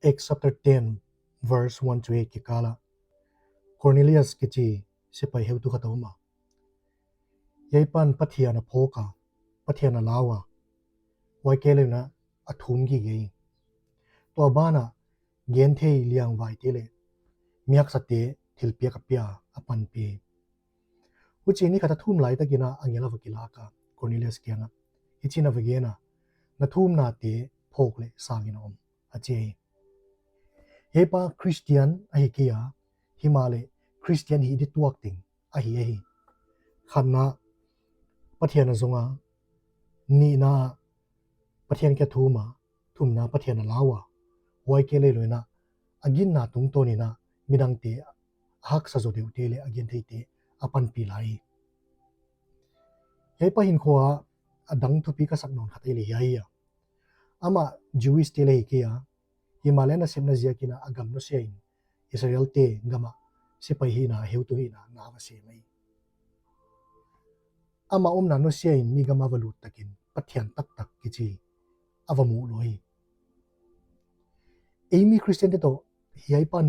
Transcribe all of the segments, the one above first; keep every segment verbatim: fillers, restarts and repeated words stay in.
Acts chapter ten, verse one to eight kikal ah Cornelius kichi sepai heutu khat a om a. Hiai pan Pathian a phawk a, Pathian a lau a, huai kei leh a thum gige hi. Tua ban ah genthei liangvaite leh mihaksate thilpiak a pia, a panpih. Huchi ni khat a thum lai takin a angel a va kilak a, Cornelius kiang ah, hichiin a va gen a, na thumnate phawk leh sang in om, a chi hi. Hiai pa Christian ahi kei a, himahleh Christian hih di tuak teng ahi ahi. Khatna, Pathian a zong a, nihna, Pathian kiang a thum a, thumna Pathian a lau a, huai kei leh a ginna tungtawn in a midangte a haksa zaw deuhte leh a gentheite a panpih lai. Hiai pa hinkhua a dang thupi ka sak nawn khat ahihleh hiai a, amah Jewish te leh hi kei a, himahleh a nasepna ziakin a gam nusia in Israelte gam ah sepai hihna, heutu hihna na va sem hi. Amah omna nusia in mi gam a va lut takin Pathian taktak kichi a va muh lou hi. Ei mi Christian te toh hiai pan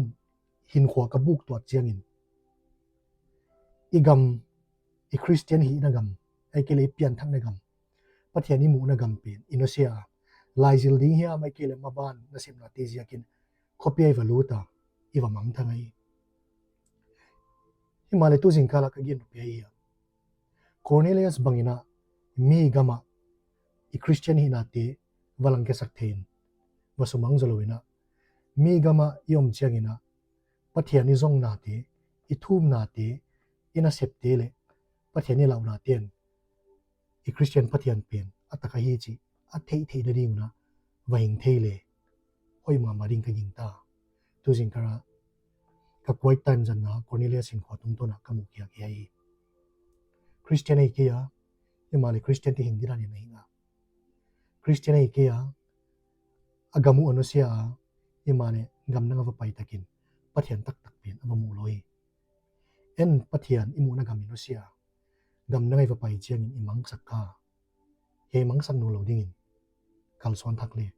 hinkhua ka buk tuat chiangin, i gam, i Christian hihna gam, ahihkeileh i pianthakna gam, Pathian i muhna gam pen i nusia a, laizil ding hiam ahihkeileh maban nasepnate ziakin khopi ah i va lut a, i va mangthang hi. Himahleh tu zingkal a ka gen nop ahi a, Cornelius bangin a mi gam ah i Christian hihnate va langkhiasak thei in, va sumang zaw lou in a, mi gam ah i om chiangin a Pathian i zongnate, i thumnate, i nasepte leh Pathian i launate'n i Christian Pathian pen a tak ahi chih a theihtheihna ding un a va hing thei leh hoih mahmah ding ka gingta. Tu zingkal a ka quiet time zatna Cornelius hinkhua tungtawn a ka muh khiak hi. Christian ahi kei a, himahleh Christian te hing didan in a hing a. Christian ahi kei a, a gam uh a nusia a, himahleh gam dang a va pai takin Pathian taktak pen a va muh lou hi. Ei'n Pathian i muhna gam i nusia, gam dang a i va pai chiangin i mangsak kha. Hiai mangsak nawn lou dingin kalsuan thak leh